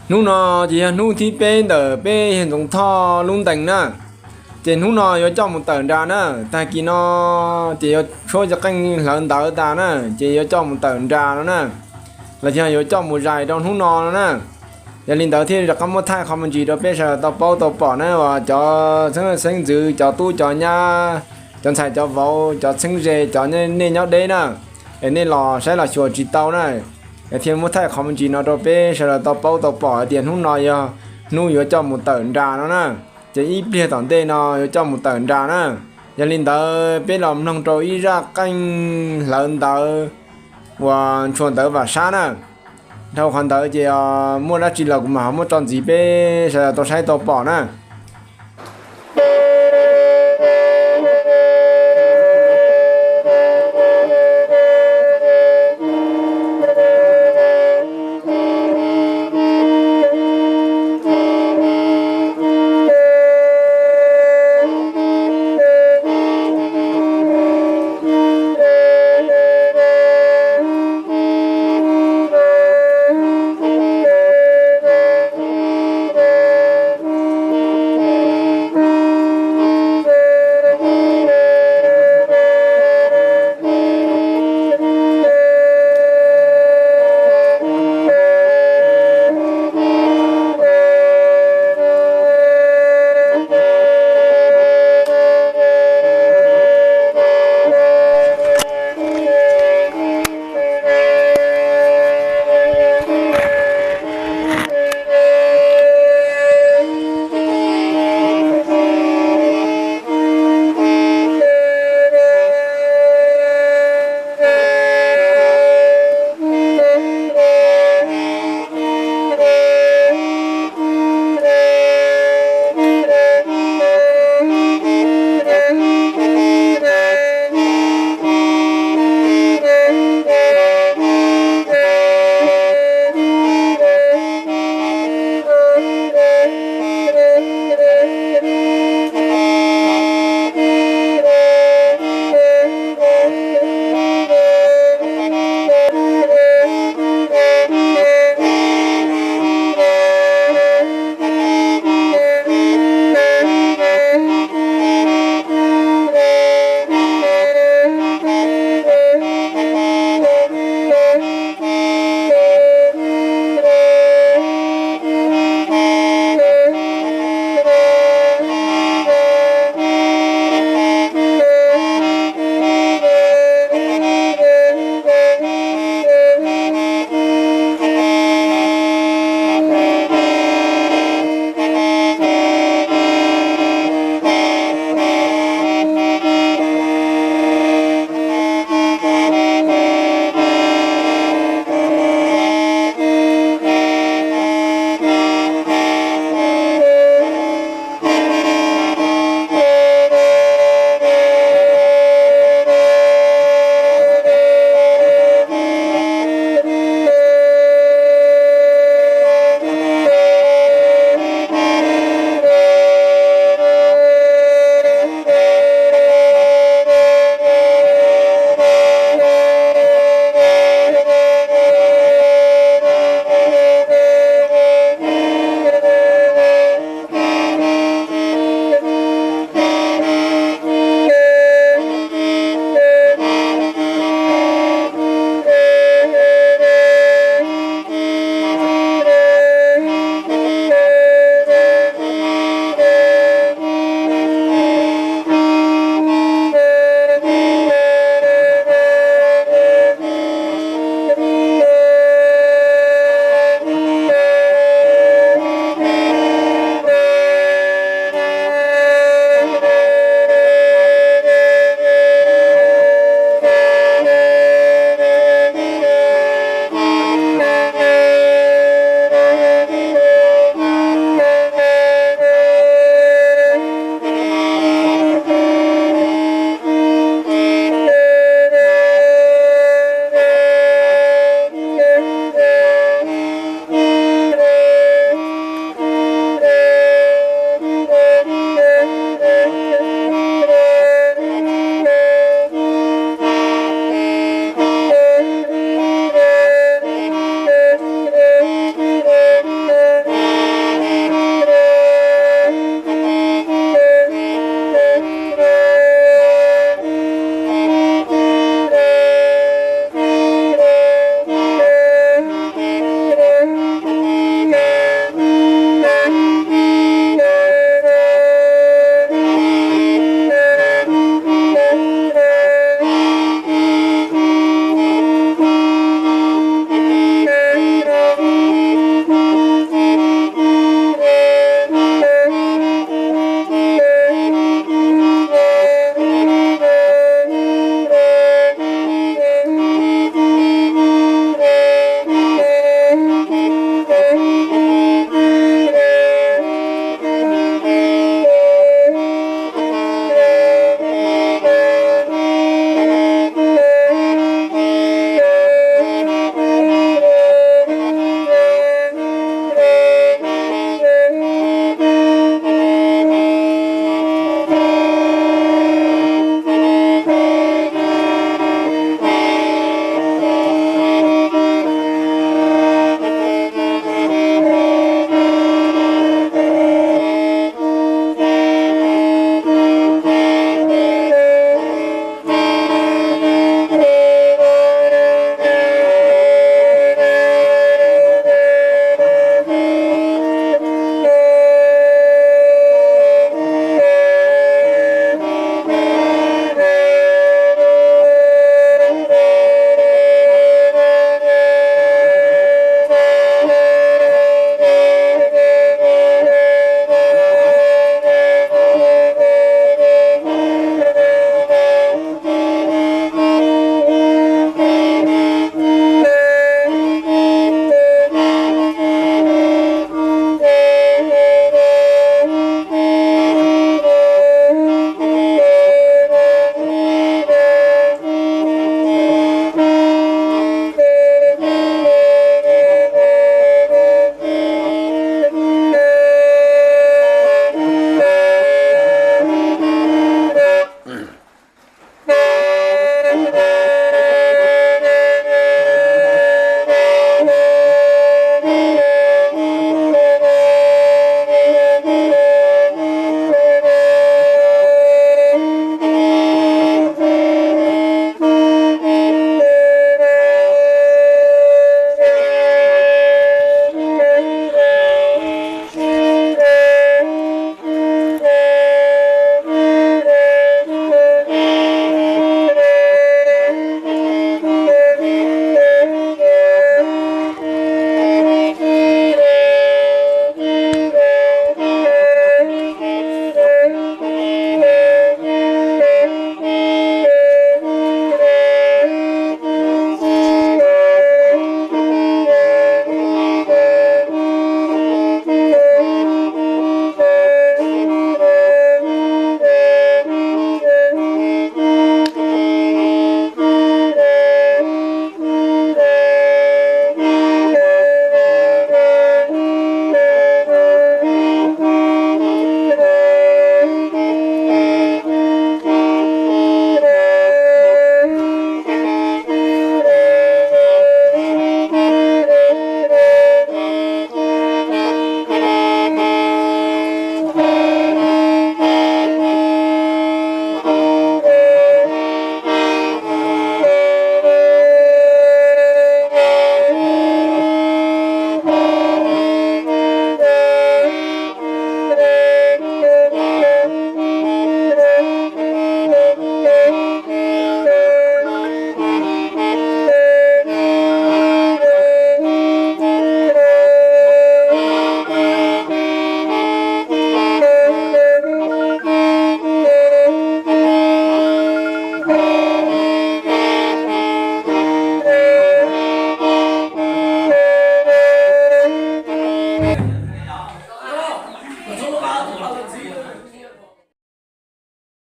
Hnub no ces yog hnub thib peb ntawm peb yawg Ntxoov Thoj lub ntees na. Ces hnub no yuav coj mus tawm nra na. Tag kis no ces yuav tshuab cov qeej hlawv ntawv tas na, ces yuav coj mus tawm nra no na, los yog yuav coj mus zais rau hnub no no na. Yog li ntawd thiaj rov qab muab thaij qhov me ntsis rau peb sawv daws tau paub tau pom na, uas cov xeeb xeeb ntxwv, cov tub cov nyab, cov ntxhais cov vauv, cov txheeb ze, cov nej nyob deb na, es nej los saib los xyuas tsis tau na, es thiaj muab thaij qhov me ntsis no rau peb sawv daws tau paub tau pom hais tias hnub no yog hnub yuav coj mus tawm nra no na. Ces ib pliag tom ntej no yuav coj mus tawm nra na. Yog li ntawd peb los mloog rau ib zaj qeej hlawv ntawv uas ntshua ntawv Vam Sab na. Dhau qhov ntawd ces muaj dab tsi los kuv mam ho muab tso ntxiv peb sawv daws tau saib tau pom na.